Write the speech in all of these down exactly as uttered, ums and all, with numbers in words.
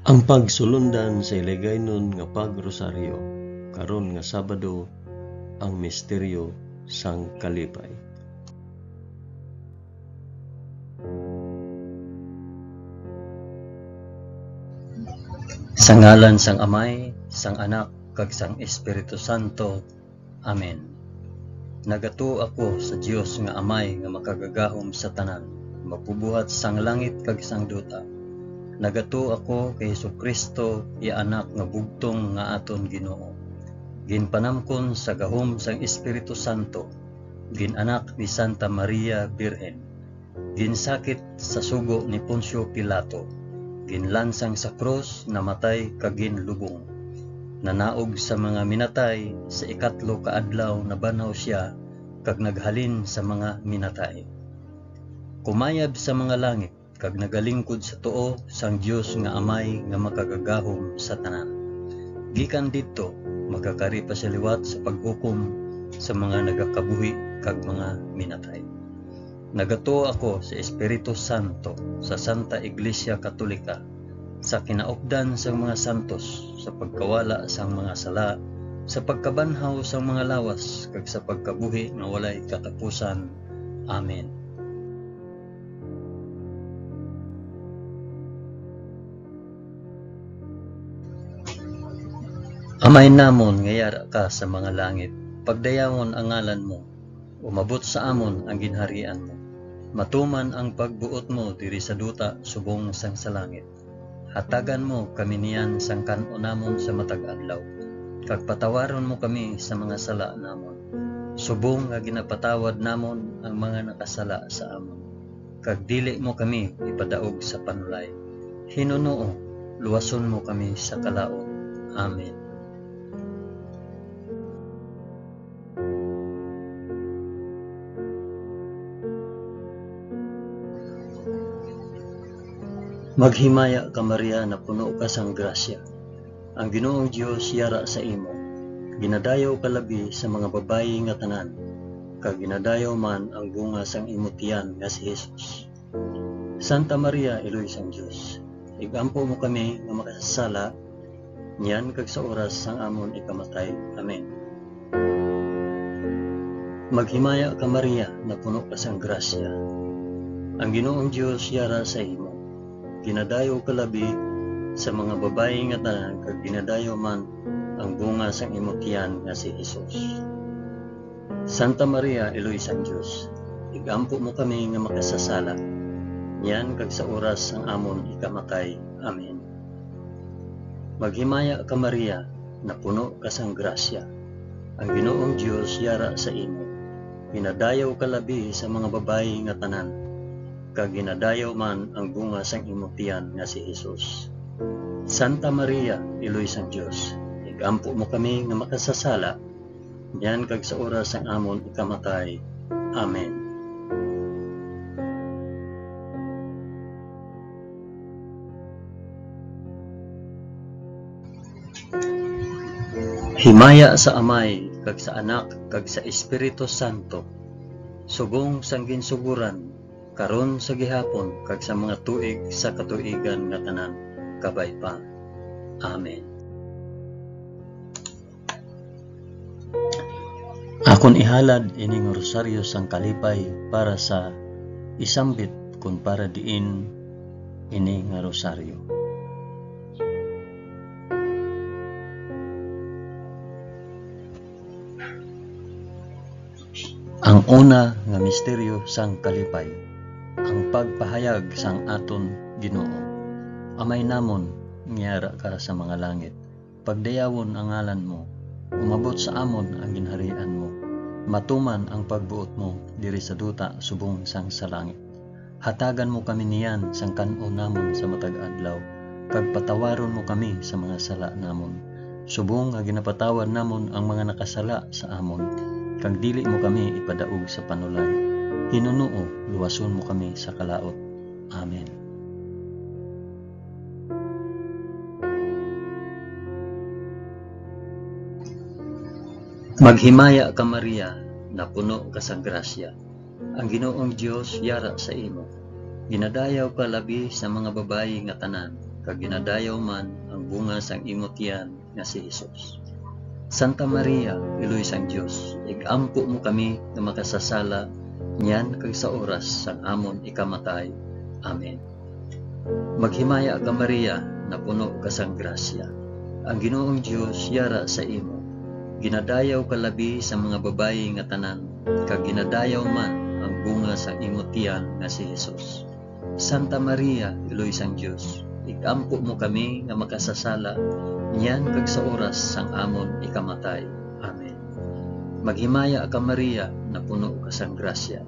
Ang pagsulundan sa Hiligaynon nga pag-rosaryo karon nga Sabado, ang misteryo sang kalipay. Sa ngalan sang Amay, sang Anak, kag sang Espiritu Santo. Amen. Nagatuo ako sa Dios nga Amay nga makagagahom sa tanan, magbubuhat sang langit kag sang duta. Nagatuo ako kay Jesu-Cristo, iya Anak nga bugtong nga aton Ginoo, ginpanamkon sa gahom sang Espiritu Santo, gin-anak ni Santa Maria Birhen, ginsakit sa sugo ni Poncio Pilato, ginlansang sa krus, namatay kag ginlubong. Nanaog sa mga minatay, sa ikatlo ka adlaw nabanhaw sia kag naghalin sa mga minatay. Kumayab sa mga langit kag nagalingkod sa tuo sang Dios nga Amay nga makagagahom sa tanan. Gikan didto, magakari pa sia liwat sa paghukom sa mga nagakabuhi kag mga minatay. Nagatuo ako sa Espiritu Santo, sa Santa Iglesia Katolika, sa kinaupdan sang mga santos, sa pagkawala sang mga sala, sa pagkabanhaw sang mga lawas, kag sa pagkabuhi nga walay katapusan. Amen. Amay namon nga yara ka sa mga langit, pagdayawon ang ngalan mo. Umabot sa amon ang ginharian mo. Matuman ang pagbuot mo diri sa duta subong sang sa langit. Hatagan mo kami niyan sang kan-on namon sa matag adlaw, kag patawaron mo kami sa mga sala namon, subong nga ginapatawad namon ang mga nakasala sa amon. Kag dili mo kami ipadaog sa panulay. Hinunoo, luwason mo kami sa kalaut. Amen. Maghimaya ka, Maria, napuno ka sang grasya. Ang Ginoong Dios yara sa imo. Ginadayaw ka labi sa mga babayi nga tanan, kag ginadayaw man ang bunga sang imo tiyan nga si Jesus. Santa Maria, Iloy sang Dios, ig-ampo mo kami nga makasasala, niyan kag sa oras sang amon ikamatay. Amen. Maghimaya ka, Maria, napuno ka sang grasya. Ang Ginoong Dios yara sa imo. Ginadayaw ka labi sa mga babayi nga tanan, kag ginadayaw man ang bunga sang imo tiyan nga si Jesus. Santa Maria, Iloy sang Dios, ig-ampo mo kami nga makasasala, niyan kag sa oras sang amon ikamatay. Amen. Maghimaya ka, Maria, napuno ka sang grasya. Ang Ginoong Dios yara sa imo. Ginadayaw ka labi sa mga babayi nga tanan, kag ginadayaw man ang bunga sang imo tiyan nga si Jesus. Santa Maria, Iloy sang Dios, ig-ampo mo kami nga makasasala, niyan kag sa oras sang amon ikamatay. Amen. Himaya sa Amay, kag sa Anak, kag sa Espiritu Santo, subong sang ginsugoran, karon, sa gihapon, kag sa mga tuig sa katuigan nga tanan. Kabay pa. Amen. Akon ihalad ini nga rosaryo sang kalipay para sa isambit kon para diin ini nga rosaryo. Ang una nga misteryo sang kalipay, ang pagpahayag sang aton Ginoo. Amay namon nga yara ka sa mga langit, pagdayawon ang ngalan mo. Umabot sa amon ang ginharian mo. Matuman ang pagbuot mo diri sa duta subong sang sa langit. Hatagan mo kami niyan sang kan-on namon sa matag adlaw, kag patawaron mo kami sa mga sala namon, subong nga ginapatawad namon ang mga nakasala sa amon, kag dili mo kami ipadaog sa panulay. Hinunoo, luwason mo kami sa kalaut. Amen. Maghimaya ka, Maria, napuno ka sang grasya. Ang Ginoong Dios yara sa imo. Ginadayaw ka labi sa mga babayi nga tanan, kag ginadayaw man ang bunga sang imo tiyan nga si Jesus. Santa Maria, Iloy sang Dios, ig-ampo mo kami nga makasasala niyan kag sa oras sang amon ikamatay. Amen. Maghimaya ka, Maria, napuno ka sang grasya. Ang Ginoong Dios yara sa imo. Ginadayaw ka labi sa mga babayi nga tanan, kag ginadayaw man ang bunga sang imo tiyan nga si Jesus. Santa Maria, Iloy sang Dios, ig-ampo mo kami nga makasasala niyan kag sa oras sang amon ikamatay. Amen. Maghimaya ka, Maria, napuno ka sang grasya.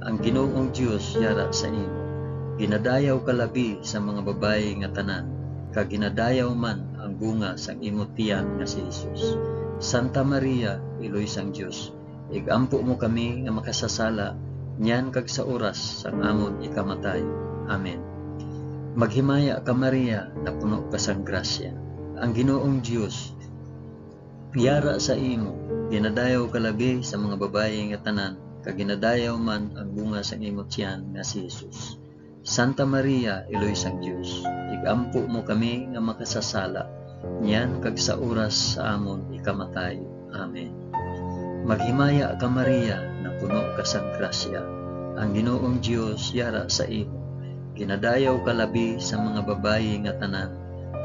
Ang Ginoong Dios yara sa imo. Ginadayaw ka labi sa mga babayi nga tanan, kag ginadayaw man ang bunga sang imo tiyan nga si Jesus. Santa Maria, Iloy sang Dios, ig-ampo mo kami nga makasasala niyan kag sa oras sang amon ikamatay. Amen. Maghimaya ka, Maria, napuno ka sang grasya. Ang Ginoong Dios yara sa imo. Ginadayaw ka labi sa mga babayi nga tanan, kag ginadayaw man ang bunga sang imo tiyan nga si Jesus. Santa Maria, Iloy sang Dios, ig-ampo mo kami nga makasasala, niyan kag sa oras sa amon ikamatay. Amen. Maghimaya ka, Maria, napuno ka sang grasya. Ang Ginoong Dios yara sa imo. Ginadayaw ka labi sa mga babayi nga tanan,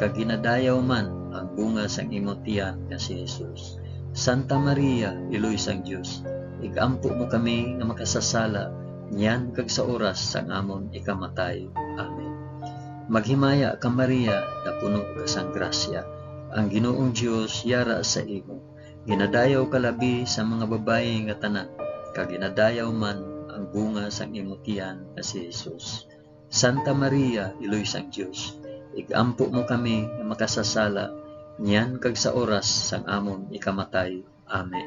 kag ginadayaw man ang bunga sang imo tiyan nga si Jesus. Santa Maria, Iloy sang Dios, ig-ampo mo kami nga makasasala, niyan kag sa oras sang amon ikamatay. Amen. Maghimaya ka, Maria, napuno ka sang grasya. Ang Ginoong Dios yara sa imo. Ginadayaw ka labi sa mga babayi nga tanan, kag ginadayaw man ang bunga sang imo tiyan nga si Jesus. Santa Maria, Iloy sang Dios, ig-ampo mo kami nga makasasala, niyan kag sa oras sang amon ikamatay. Amen.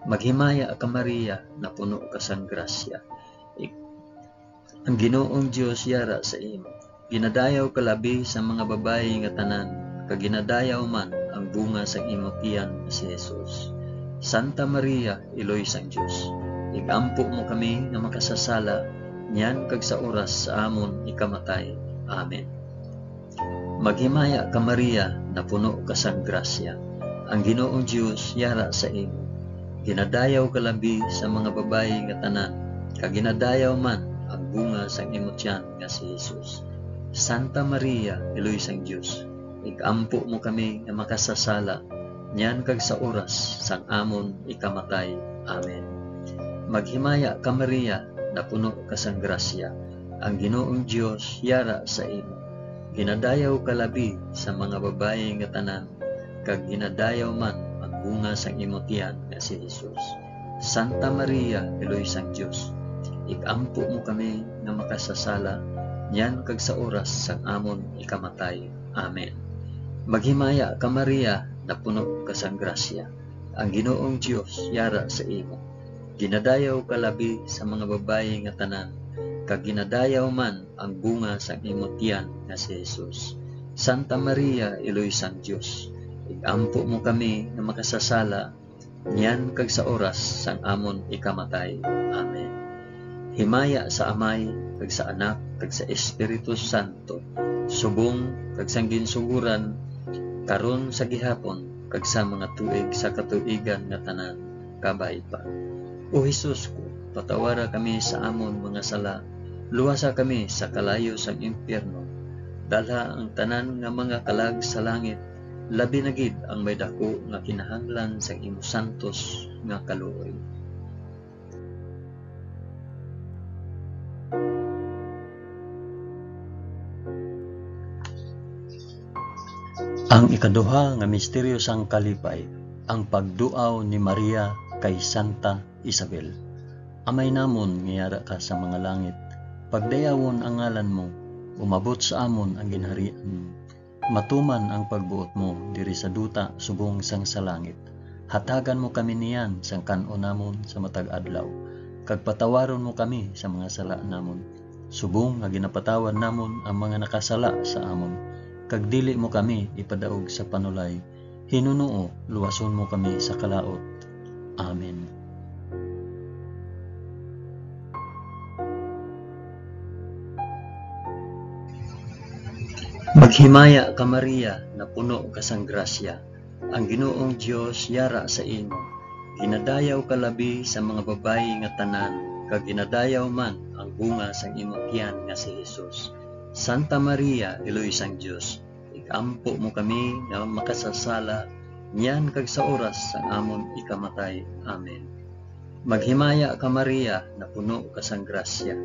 Maghimaya ka, Maria, napuno ka sang grasya. Ig-, ang Ginoong Dios yara sa imo. Ginadayaw ka labi sa mga babayi nga tanan, kag ginadayaw man ang bunga sang imo tiyan nga si Jesus. Santa Maria, Iloy sang Dios, ig-ampo mo kami nga makasasala, niyan kag sa oras sa amon ikamatay. Amen. Maghimaya ka, Maria, napuno ka sang grasya. Ang Ginoong Dios yara sa imo. Ginadayaw ka labi sa mga babayi nga tanan, kag ginadayaw man ang bunga sang imo tiyan nga si Jesus. Santa Maria, Iloy sang Dios, ig-ampo mo kami nga makasasala, niyan kag sa oras sang amon ikamatay. Amen. Maghimaya ka, Maria, napuno ka sang grasya. Ang Ginoong Dios yara sa imo. Ginadayaw ka labi sa mga babayi nga tanan, kag ginadayaw man ang bunga sang imo tiyan nga si Jesus. Santa Maria, Iloy sang Dios, ig-ampo mo kami nga makasasala, niyan kag sa oras sang amon ikamatay. Amen. Maghimaya ka, Maria, napuno ka sang grasya. Ang Ginoong Dios yara sa imo. Ginadayaw ka labi sa mga babayi nga tanan, kag ginadayaw man ang bunga sang imo tiyan nga si Jesus. Santa Maria, Iloy sang Dios, ig-ampo mo kami nga makasasala, niyan kag sa oras sang amon ikamatay. Amen. Himaya sa Amay, kag sa Anak, kag sa Espiritu Santo, subong kag sang ginsuguran, karon, sa gihapon, kag sa mga tuig sa katuigan nga tanan. Kabay pa. O Jesus ko, patawara kami sa amon mga sala, luwasa kami sa kalayo sang impyerno, dalha ang tanan nga mga kalag sa langit, labi na gid ang may daku nga kinahanglan sang imo santos nga kaluoy. Ang ikaduha nga misteryo sang kalipay, ang pagduaw ni Maria kay Santa Isabel. Amay namon nga yara ka sa mga langit, pagdayawon ang ngalan mo, umabot sa amon ang ginharian mo. Matuman ang pagbuot mo diri sa duta subong sang sa langit. Hatagan mo kami niyan sang kan-on namon sa matag adlaw, kag patawaron mo kami sa mga sala namon, subong nga ginapatawad namon ang mga nakasala sa amon, kag dili mo kami ipadaog sa panulay, hinunoo luwason mo kami sa kalaut. Amen. Maghimaya ka, Maria, napuno ka sang grasya, ang Ginoong Dios yara sa imo. Ginadayaw ka labi sa mga babayi nga tanan, kag ginadayaw man ang bunga sang imo tiyan nga si Jesus. Santa Maria, Iloy sang Dios, ig-ampo mo kami nga makasasala, niyan kag sa oras sang amon ikamatay. Amen. Maghimaya ka, Maria, napuno ka sang grasya.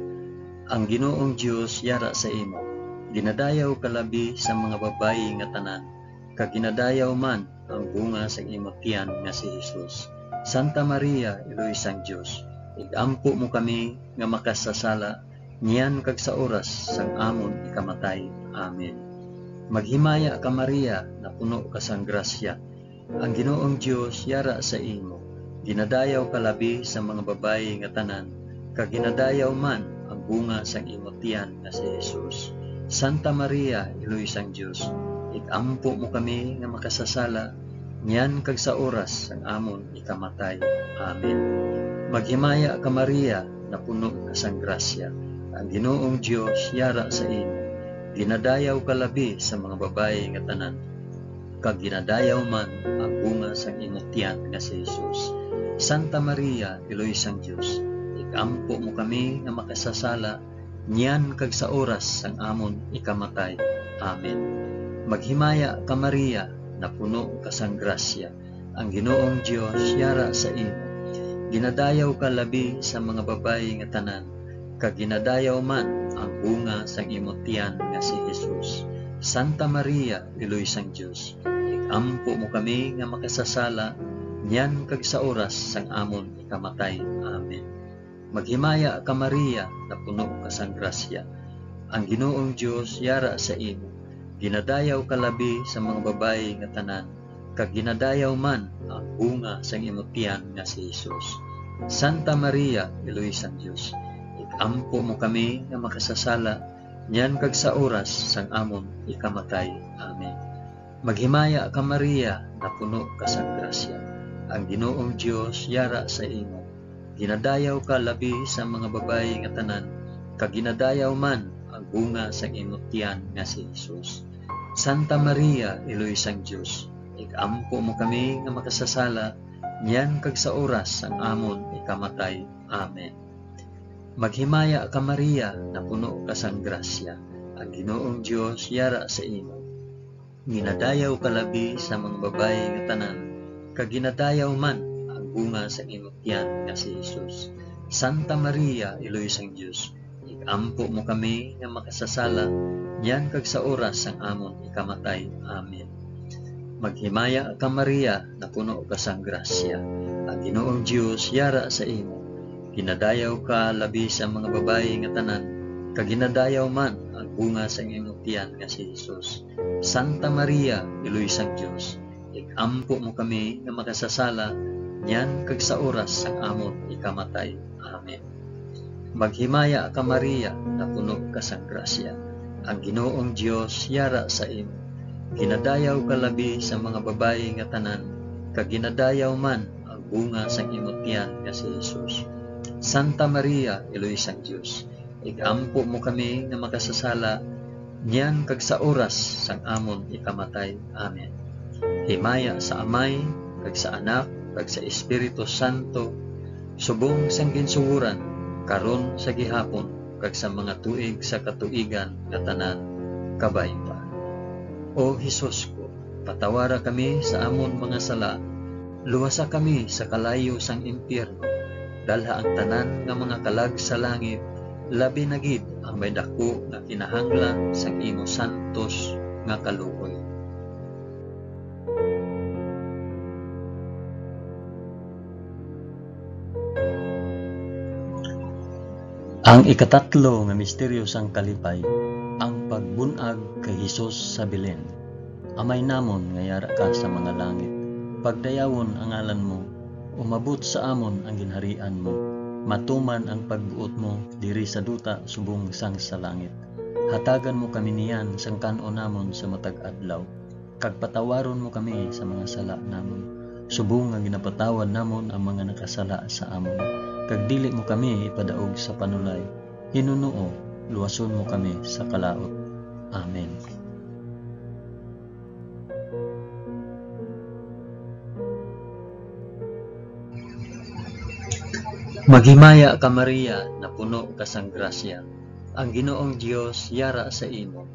Ang Ginoong Dios yara sa imo. Ginadayaw ka labi sa mga babayi nga tanan, kag ginadayaw man ang bunga sang imo tiyan nga si Jesus. Santa Maria, Iloy sang Dios, ig-ampo mo kami nga makasasala, niyan kag sa oras sang amon ikamatay. Amen. Maghimaya ka, Maria, napuno ka sang grasya. Ang Ginoong Dios yara sa imo. Ginadayaw ka labi sa mga babayi nga tanan, kag ginadayaw man ang bunga sang imo tiyan nga si Jesus. Santa Maria, Iloy sang Dios, ig-ampo mo kami nga makasasala, niyan kag sa oras sang amon ikamatay. Amen. Maghimaya ka, Maria, napuno ka sang grasya. Ang Ginoong Dios yara sa imo. Ginadayaw ka labi sa mga babayi nga tanan, kag ginadayaw man ang bunga sang imo tiyan nga si Jesus. Santa Maria, Iloy sang Dios, ig-ampo mo kami nga makasasala, niyan kag sa oras sang amon ikamatay. Amen. Maghimaya ka, Maria, napuno ka sang grasya, ang Ginoong Dios yara sa imo. Ginadayaw ka labi sa mga babayi nga tanan, kag ginadayaw man ang bunga sang imo tiyan nga si Jesus. Santa Maria, Iloy sang Dios, ig-ampo mo kami nga makasasala, niyan kag sa oras sang amon ikamatay. Amen. Maghimaya ka, Maria, napuno ka sang grasya. Ang Ginoong Dios yara sa imo. Ginadayaw ka labi sa mga babayi nga tanan, kag ginadayaw man ang bunga sang imo tiyan nga si Jesus. Santa Maria, Iloy sang Dios, ig-ampo mo kami nga makasasala, niyan kag sa oras sang amon ikamatay. Amen. Maghimaya ka, Maria, napuno ka sang grasya. Ang Ginoong Dios yara sa imo. Ginadayaw ka labi sa mga babayi nga tanan, kag ginadayaw man ang bunga sang imo tiyan nga si Jesus. Santa Maria, Iloy sang Dios, ig-ampo mo kami nga makasasala, niyan kag sa oras sang amon ikamatay. Amen. Maghimaya ka, Maria, napuno ka sang grasya, ang Ginoong Dios yara sa imo. Ginadayaw ka labi sa mga babayi nga tanan, kag ginadayaw man ang bunga sang imo tiyan nga si Jesus. Santa Maria, Iloy sang Dios, ig-ampo mo kami nga makasasala, niyan kag sa oras sang amon ikamatay. Amen. Maghimaya ka, Maria, napuno ka sang grasya. Ang Ginoong Dios yara sa imo. Ginadayaw ka labi sa mga babayi nga tanan, kag ginadayaw man ang bunga sang imong tiyan nga si Jesus. Santa Maria, Iloy sang Dios, ig-ampo mo kami nga makasasala, niyan kag sa oras sang amon ikamatay. Amen. Maghimaya ka, Maria, napuno ka sang grasya. Ang Ginoong Dios yara sa imo. Ginadayaw ka labi sa mga babayi nga tanan, kag ginadayaw man ang bunga sang imo tiyan nga si Jesus. Santa Maria, Iloy sang Dios, ig-ampo mo kami nga makasasala, niyan kag sa oras sang amon ikamatay. Amen. Himaya sa Amay, kag sa Anak, kag sa Espiritu Santo, subong sang ginsugoran, karon, sa gihapon, kag sa mga tuig sa katuigan nga tanan. Kabay pa. O Jesus ko, patawara kami sa amon mga sala, luwasa kami sa kalayo sang impyerno, dalha ang tanan nga mga kalag sa langit, labi na gid ang may daku nga kinahanglan sang imo santos nga kaluoy. Ang ikatatlo nga misteryo sang kalipay, ang pagbun-ag kay Jesus sa Belen. Amay namon nga yara ka sa mga langit, pagdayawon ang ngalan mo, umabot sa amon ang ginharian mo, matuman ang pagbuot mo diri sa duta subong sang sa langit. Hatagan mo kami niyan sang kan-on namon sa matag adlaw, kag patawaron mo kami sa mga sala namon, subong nga ginapatawad namon ang mga nakasala sa amon, kag dili mo kami ipadaog sa panulay, hinunoo, luwason mo kami sa kalaut. Amen. Maghimaya ka, Maria, napuno ka sang grasya. Ang Ginoong Dios yara sa imo.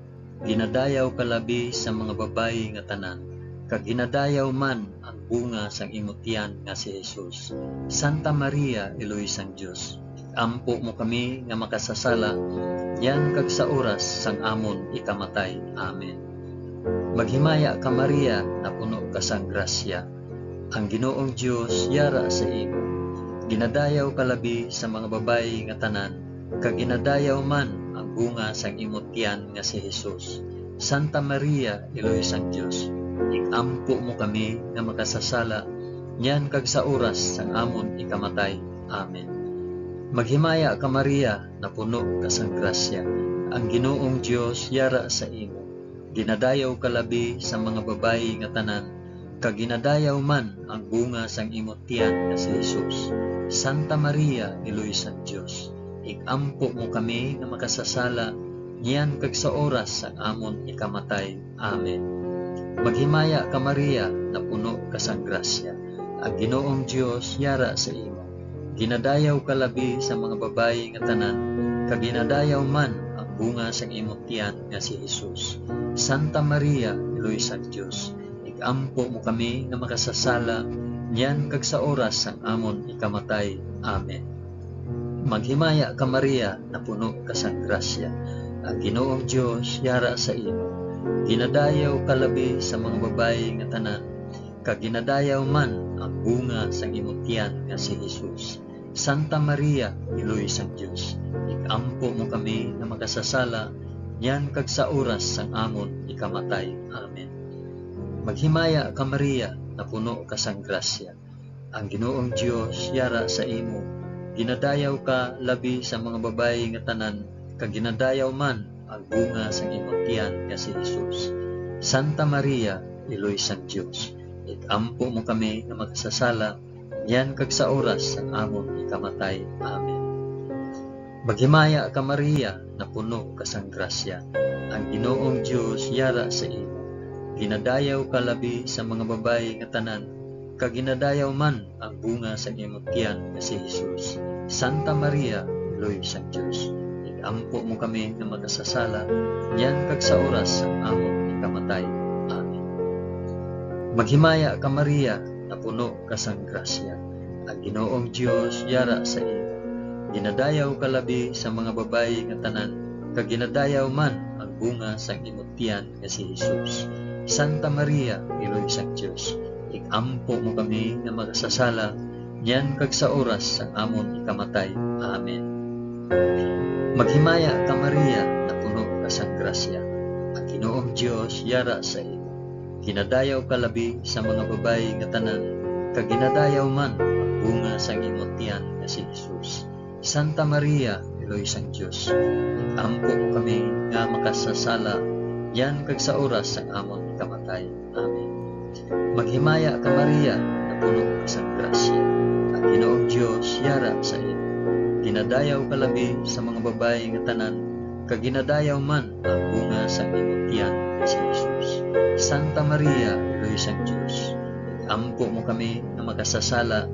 Ginadayaw ka labi sa mga babayi nga tanan, kag ginadayaw man ang bunga sang imo tiyan nga si Jesus. Santa Maria, Iloy sang Dios, ig-ampo mo kami nga makasasala, niyan kag sa oras sang amon ikamatay. Amen. Maghimaya ka, Maria, napuno ka sang grasya. Ang Ginoong Dios yara sa imo. Ginadayaw ka labi sa mga babayi nga tanan, kag ginadayaw man ang bunga sang imo tiyan nga si Jesus. Santa Maria, Iloy sang Dios, ig-ampo mo kami nga makasasala, niyan kag sa oras sang amon ikamatay. Amen. Maghimaya ka, Maria, napuno ka sang grasya. Ang Ginoong Dios yara sa imo. Ginadayaw ka labi sa mga babayi nga tanan, kag ginadayaw man ang bunga sang imo tiyan nga si Jesus. Santa Maria, Iloy sang Dios, ig-ampo mo kami nga makasasala, niyan kag sa oras sang amon ikamatay. Amen. Maghimaya ka, Maria, napuno ka sang grasya. Ang Ginoong Dios yara sa imo. Ginadayaw ka labi sa mga babayi nga tanan, kag ginadayaw man ang bunga sang imo tiyan nga si Jesus. Santa Maria, Iloy sang Dios, ig-ampo mo kami nga makasasala, niyan kag sa oras sang amon ikamatay. Amen. Maghimaya ka, Maria, napuno ka sang grasya. Ang Ginoong Dios yara sa imo. Ginadayaw ka labi sa mga babayi nga tanan, kag ginadayaw man ang bunga sang imo tiyan nga si Jesus. Santa Maria, Iloy sang Dios, ig-ampo mo kami nga makasasala, niyan kag sa oras sang amon ikamatay. Amen. Maghimaya ka, Maria, napuno ka sang grasya. Ang Ginoong Dios yara sa imo. Ginadayaw ka labi sa mga babayi nga tanan, kag ginadayaw man ang bunga sang imo tiyan nga si Jesus. Santa Maria, Iloy sang Dios, ig-ampo mo kami nga makasasala, niyan kag sa oras sang amon ikamatay. Amen. Maghimaya ka, Maria, napuno ka sang grasya. Ang Ginoong Dios yara sa imo. Ginadayaw ka labi sa mga babayi nga tanan, kag ginadayaw man ang bunga sang imo tiyan nga si Jesus. Santa Maria, Iloy sang Dios, ig-ampo mo kami nga makasasala, niyan kag sa oras sang amon ikamatay. Amen. Maghimaya ka, Maria, napuno ka sang grasya. Ang Ginoong Dios yara sa imo. Ginadayaw ka labi sa mga babayi nga tanan, kag ginadayaw man ang bunga sang imo tiyan nga si Jesus. Santa Maria, Iloy sang Dios, ig-ampo mo kami nga makasasala, niyan kag sa oras sang amon ikamatay. Amen. Maghimaya ka, Maria, napuno ka sang grasya. Ang Ginoong Dios yara sa imo. Ginadayaw ka labi sa mga babayi nga tanan, kag ginadayaw man ang bunga sang imo tiyan nga si Jesus. Santa Maria, Iloy sang Dios, ampo mo kami nga makasasala, niyan kag sa oras sang amon ikamatay. Amen. Maghimaya ka, Maria, napuno ka sang grasya. Ang Ginoong Dios yara sa imo. Ginadayaw ka labi sa mga babayi nga tanan, kag ginadayaw man ang bunga sang imo tiyan nga si Jesus. Santa Maria, Iloy sang Dios, ampo mo kami nga makasasala,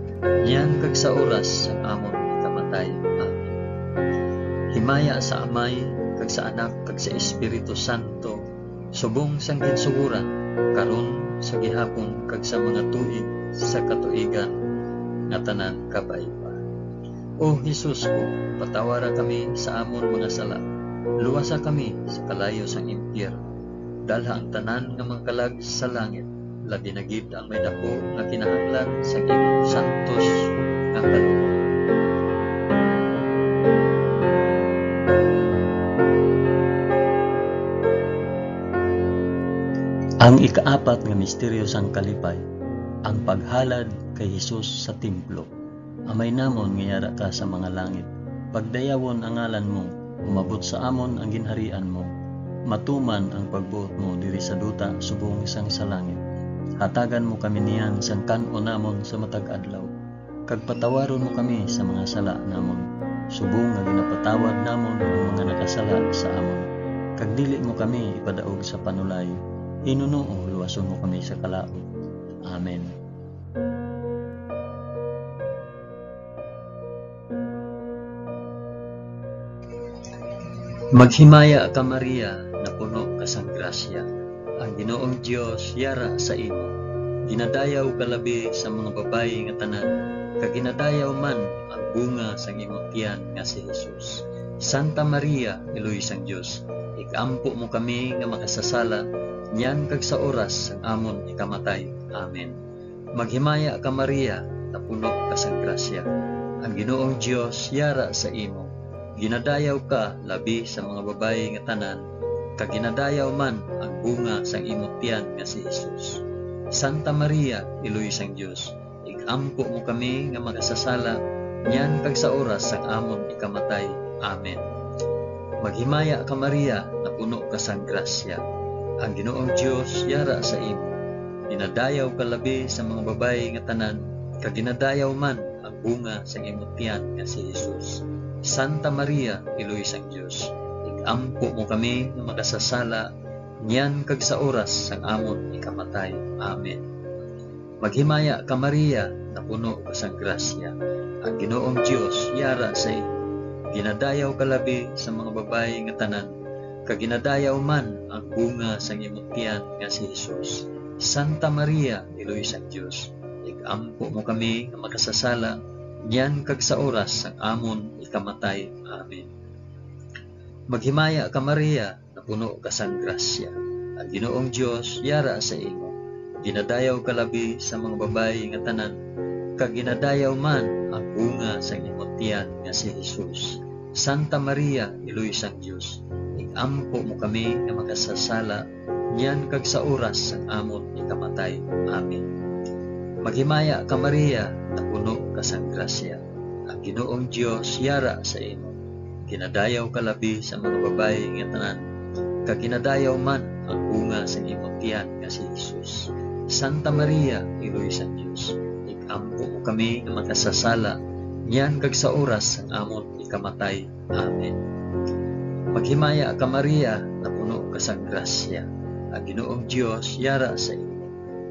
niyan kag sa oras sang amon ikamatay. Amen. Himaya sa Amay, kag sa Anak, kag sa Espiritu Santo, subong sang ginsugoran, karon, sa gihapon, kag sa mga tuig sa katuigan nga tanan. Kabay pa. O Jesus ko, patawara kami sa amon mga sala, luwasa kami sa kalayo sang impyerno, dalha ang tanan nga mga kalag sa langit, labi na gid ang may daku nga kinahanglan sa imong santos nga kaluoy. Ang ikaapat nga misteryo sang kalipay, ang paghalad kay Jesus sa templo. Amay namon nga yara ka sa mga langit, pagdayawon ang ngalan mo, umabot sa amon ang ginharian mo, matuman ang pagbuot mo diri sa duta subong sang sa langit. Hatagan mo kami niyan sang kan-on namon sa matag adlaw, kag patawaron mo kami sa mga sala namon, subong nga ginapatawad namon ang mga nakasala sa amon. Kag dili mo kami ipadaog sa panulay, hinunoo luwason mo kami sa kalaut. Amen. Maghimaya ka, Maria, napuno ka sang grasya. Ang Ginoong Dios yara sa imo. Ginadayaw ka labi sa mga babayi nga tanan, kag ginadayaw man ang bunga sang imo tiyan nga si Jesus. Santa Maria, Iloy sang Dios, ig-ampo mo kami nga makasasala, niyan kag sa oras sang amon ikamatay. Amen. Maghimaya ka, Maria, napuno ka sang grasya. Ang Ginoong Dios yara sa imo. Ginadayaw ka labi sa mga babayi nga tanan, kag ginadayaw man ang bunga sang imo tiyan nga si Jesus. Santa Maria, Iloy sang Dios, ig-ampo mo kami nga makasasala, niyan kag sa oras sang amon ikamatay. Amen. Maghimaya ka, Maria, napuno ka sang grasya. Ang Ginoong Dios yara sa imo. Ginadayaw ka labi sa mga babayi nga tanan, kag ginadayaw man ang bunga sang imo tiyan nga si Jesus. Santa Maria, Iloy sang Dios, ig-ampo mo kami nga makasasala, niyan kag sa oras sang amon ikamatay. Amen. Maghimaya ka, Maria, napuno ka sang grasya. Ang Ginoong Dios yara sa imo. Ginadayaw ka labi sa mga babayi nga tanan, kag ginadayaw man ang bunga sang imo tiyan nga si Jesus. Santa Maria, Iloy sang Dios, ig-ampo mo kami nga makasasala, niyan kag sa oras sang amon ikamatay. Amen. Maghimaya ka, Maria, napuno ka sang grasya. Ang Ginoong Dios yara sa imo. Ginadayaw ka labi sa mga babayi nga tanan, kag ginadayaw man ang bunga sang imo tiyan nga si Jesus. Santa Maria, Iloy sang Dios, ig-ampo mo kami nga makasasala, niyan kag sa oras sang amon ikamatay. Amen. Maghimaya ka, Maria, napuno ka sang grasya. Ang Ginoong Dios yara sa imo. Ginadayaw ka labi sa mga babayi nga tanan, kag ginadayaw man ang bunga sang imo tiyan nga si Jesus. Santa Maria, Iloy sang Dios, ig-ampo mo kami nga makasasala, niyan kag sa oras sang amon ikamatay. Amen. Maghimaya ka, Maria, napuno ka sang grasya. Ang Ginoong Dios yara sa imo.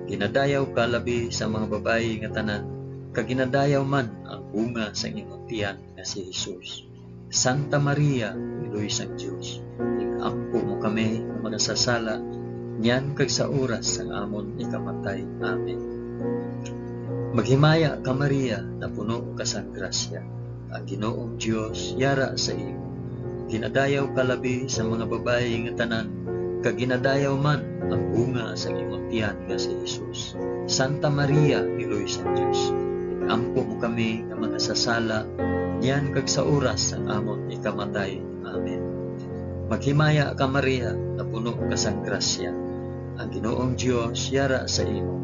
Ginadayaw ka labi sa mga babayi nga tanan, kag ginadayaw man ang bunga sang imo tiyan nga si Jesus. Santa Maria, Iloy sang Dios, ig-ampo mo kami nga makasasala, niyan kag sa oras sang amon ikamatay. Amen. Maghimaya ka, Maria, napuno ka sang grasya. Ang Ginoong Dios yara sa imo. Ginadayaw ka labi sa mga babayi nga tanan, kag ginadayaw man ang bunga sang imo tiyan nga si Jesus. Santa Maria, Iloy sang Dios, ig-ampo mo kami nga makasasala, niyan kag sa oras sang amon ikamatay. Amen. Maghimaya ka, Maria, napuno ka sang grasya. Ang Ginoong Dios yara sa imo.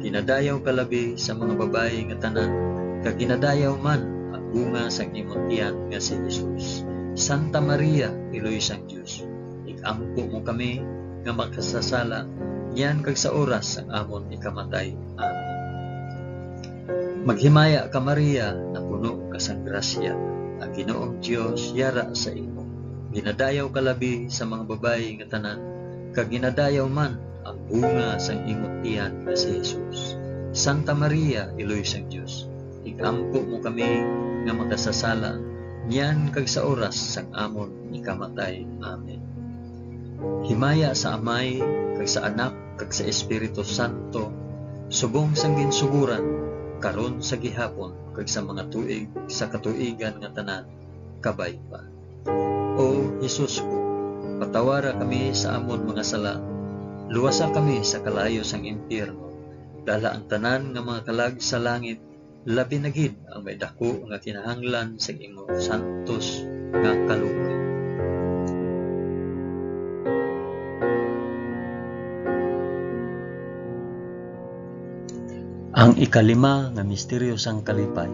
Ginadayaw ka labi sa mga babayi nga tanan, kag ginadayaw man ang bunga sang imo tiyan nga si Jesus. Santa Maria, Iloy sang Dios, ig-ampo mo kami nga makasasala, niyan kag sa oras sang amon ikamatay. Amen. Maghimaya ka, Maria, napuno ka sang grasya. Ang Ginoong Dios yara sa imo. Ginadayaw ka labi sa mga babayi nga tanan, kag ginadayaw man ang bunga sang imo tiyan nga si Jesus. Santa Maria, Iloy sang Dios, ig-ampo mo kami nga makasasala, niyan kag sa oras sang amon ikamatay. Amen. Himaya sa Amay, kag sa Anak, kag sa Espiritu Santo, subong sang ginsugoran, karon, sa gihapon, kag sa mga tuig sa katuigan nga tanan. Kabay pa. O Jesus ko, patawara kami sa amon mga sala, luwasa kami sa kalayo sang impyerno, dala ang tanan nga mga kalag sa langit, labi na gid ang may daku nga kinahanglan sa imo santos nga kaluoy. Ang ikalima nga misteryo sang kalipay,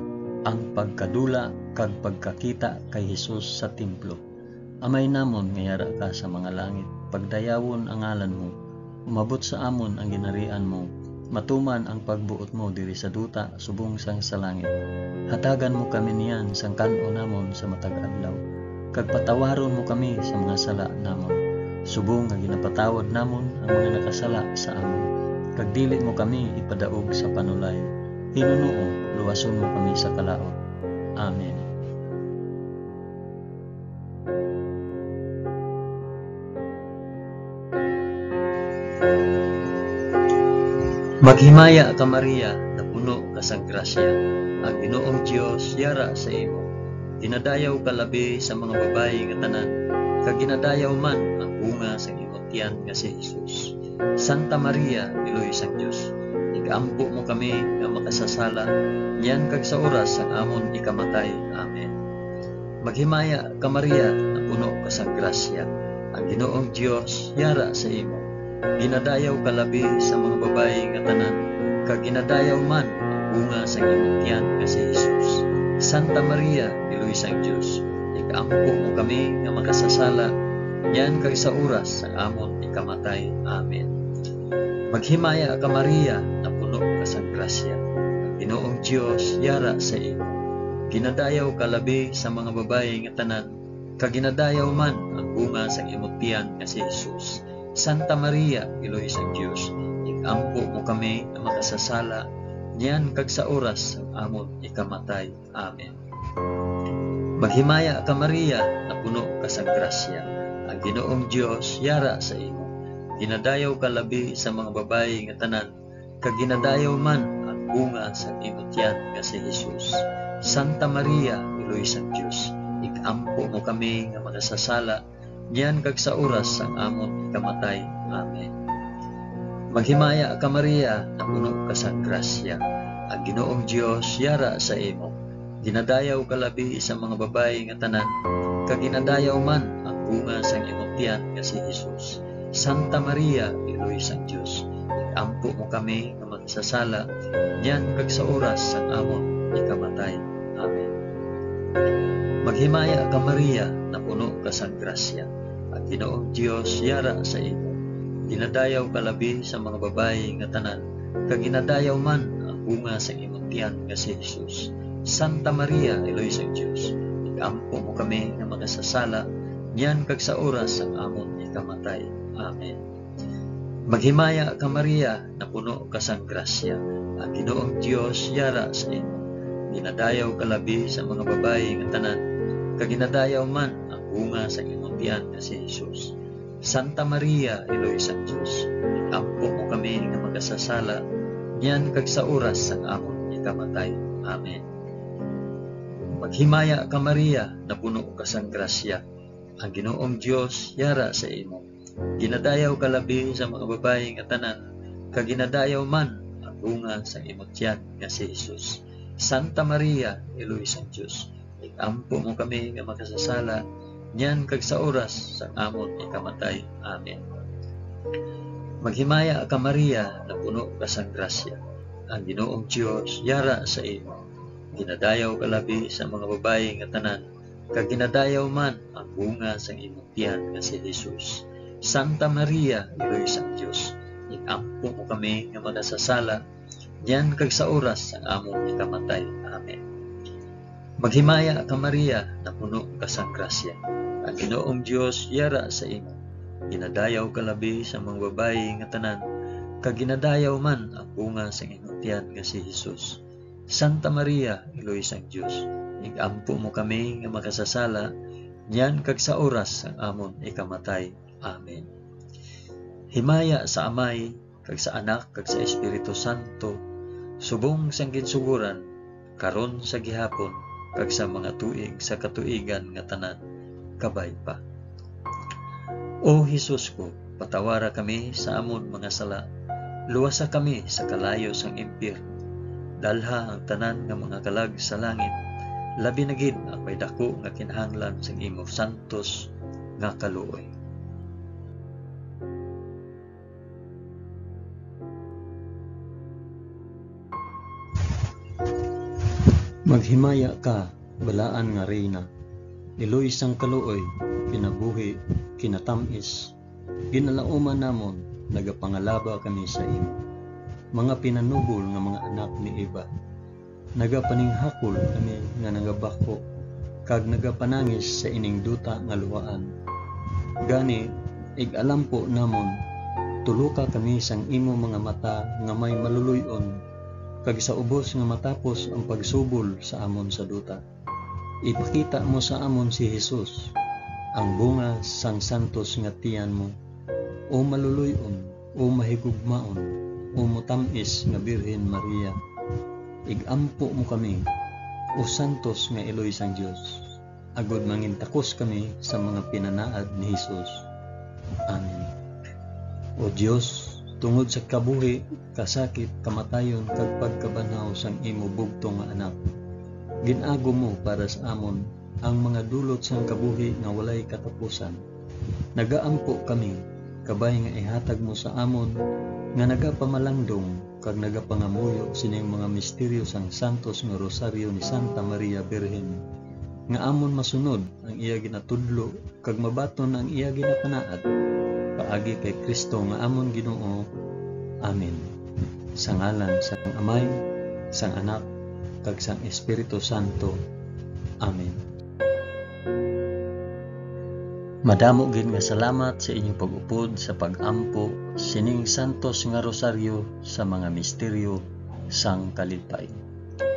ang pagkadula kag pagkakita kay Jesus sa templo. Amay namon nga yara ka sa mga langit, pagdayawon ang ngalan mo. Umabot sa amon ang ginharian mo. Matuman ang pagbuot mo diri sa duta subong sang sa langit. Hatagan mo kami niyan sang kan-o namon sa matag adlaw, kag patawaron mo kami sa mga sala namon, subong nga ginapatawad namon ang mga nakasala sa amon. Kag dili mo kami ipadaog sa panulay. Hinunoo, luwason mo kami sa kalaut. Amen. Maghimaya ka, Maria, napuno ka sang grasya, ang Ginoong Dios yara sa imo. Ginadayaw ka labi sa mga babayi nga tanan, kag ginadayaw man ang bunga sang imong tiyan nga si Jesus. Santa Maria, Iloy sang Dios, igampo mo kami nga makasasala, niyan kag sa oras sang amon ikamatay. Amen. Maghimaya ka, Maria, napuno ka sang grasya, ang Ginoong Dios yara sa imo. Ginadayaw ka labi sa mga babayi nga tanan, kag ginadayaw man ang bunga sang imong tiyan nga si Jesus. Santa Maria, Iloy sang Dios, igampo mo kami nga makasasala, niyan kag sa oras sang amon ikamatay. Amen. Maghimaya ka, Maria, napuno ka sang grasya, ang Ginoong Dios yara sa imo. Ginadayaw ka labi sa mga babayi nga tanan, kag ginadayaw man ang bunga sang imong tiyan nga si Jesus. Santa Maria, Iloy sang Dios, igampo mo kami nga makasasala, niyan kag sa oras sang amon ikamatay. Amen. Maghimaya ka, Maria, napuno ka sang grasya, ang Ginoong Dios yara sa imo. Ginadayaw ka labi sa mga babayi nga tanan, kag ginadayaw man ang bunga sang imong tiyan nga si Jesus. Santa Maria, Iloy sang Dios, igampo mo kami nga makasasala, niyan kag sa oras sang amon ikamatay. Amen. Maghimaya ka, Maria, napuno ka sang grasya, ang Ginoong Dios yara sa imo. Ginadayaw ka labi sa mga babayi nga tanan, kag ginadayaw man ang bunga sang imong tiyan nga si Jesus. Santa Maria, Iloy sang Dios, igampo mo kami nga makasasala, niyan kag sa oras sang amon ikamatay. Amen. Maghimaya ka, Maria, napuno ka sang grasya, ang Ginoong Dios yara sa imo. Ginadayaw ka labi sa mga babayi nga tanan, kag ginadayaw man ang bunga sang imong tiyan nga si Jesus. Santa Maria, Iloy sang Dios, igampo mo kami nga makasasala, niyan kag sa oras sang amon ikamatay. Amen. Maghimaya ka, Maria, napuno ka sang grasya, ang Ginoong Dios yara sa imo. Ginadayaw ka labi sa mga babayi nga tanan, kag ginadayaw man ang bunga sa imong tiyan nga si Jesus. Santa Maria, Iloy sang Dios, igampo mo kami nga makasasala, niyan kag sa oras sang amon ikamatay. Amen. Maghimaya ka, Maria, napuno ka sang grasya, ang Ginoong Dios yara sa imo. Ginadayaw ka labi sa mga babayi nga tanan, kag ginadayaw man ang bunga sang imong tiyan nga si Jesus. Santa Maria, Iloy sang Dios, igampo mo kami nga makasasala, niyan kag sa oras sang amon ikamatay. Amen. Maghimaya ka, Maria, napuno ka sang grasya, ang Ginoong Dios yara sa imo. Ginadayaw ka labi sa mga babayi nga tanan, kag ginadayaw man ang bunga sang imong tiyan nga si Jesus. Santa Maria, Iloy sang Dios, igampo mo kami nga makasasala, niyan kag sa oras sang amon ikamatay. Amen. Maghimaya ka, Maria, napuno ka sang grasya, ang Ginoong Dios yara sa imo. Ginadayaw ka labi sa mga babayi nga tanan, kag ginadayaw man ang bunga sang imong tiyan nga si Jesus. Santa Maria, Iloy sang Dios, igampo mo kami nga makasasala, niyan kag sa oras sang amon ikamatay. Amen. Himaya sa Amay, kag sa Anak, kag sa Espiritu Santo, subong sang ginsugoran, karon, sa gihapon, kag sa mga tuig sa katuigan nga tanan. Kabay pa. O Jesus ko, patawara kami sa amon mga sala, luwasa kami sa kalayo sang impyerno, dalha ang tanan nga mga kalag sa langit, labi na gid ang may daku nga kinahanglan sang imo santos nga kaluoy. Maghimaya ka, balaan nga Reyna, iloy sang kaluoy, kinabuhi, kinatamis, ginalauman namon, nagapangalaba kami sa imo. Mga pinanubol nga mga anak ni Eva, nagapaninghakol kami nga nagabakho, kag nagapanangis sa ining duta nga luhaan. Gani, ig-alampo namon, tuloka kami sang imo mga mata nga may maluloy-on, kag sa ubos nga matapos ang pagsubol sa amon sa duta, ipakita mo sa amon si Jesus, ang bunga sang santos nga tiyan mo, o maluloy-on, O mahigugmaon, o motam-is nga Birhen Maria, ig-ampo mo kami, o santos nga iloy sang Dios, agod mangintakos kami sa mga pinanaad ni Jesus. Amen. O Dios, tungod sa kabuhi, kasakit, kamatayon, kag pagkabanhaw sang imo bugtong nga Anak, gin-agom mo para sa amon ang mga dulot sang kabuhi nga walay katapusan. Nagaampo kami, kabay nga ihatag mo sa amon nga nagapamalangdong kag nagapangamuyo sining mga misteryo sang santos nga Rosaryo ni Santa Maria Birhen, nga amon masunod ang iya ginatudlo kag mabaton ang iya ginapanaad, paagi kay Cristo nga amon Ginoo. Amen. Sa ngalan sang Amay, sang Anak, kag sang Espiritu Santo. Amen. Madamo gid nga salamat sa inyo pag-upod sa pag-ampo sining santos nga rosaryo sa mga misteryo sang kalipay.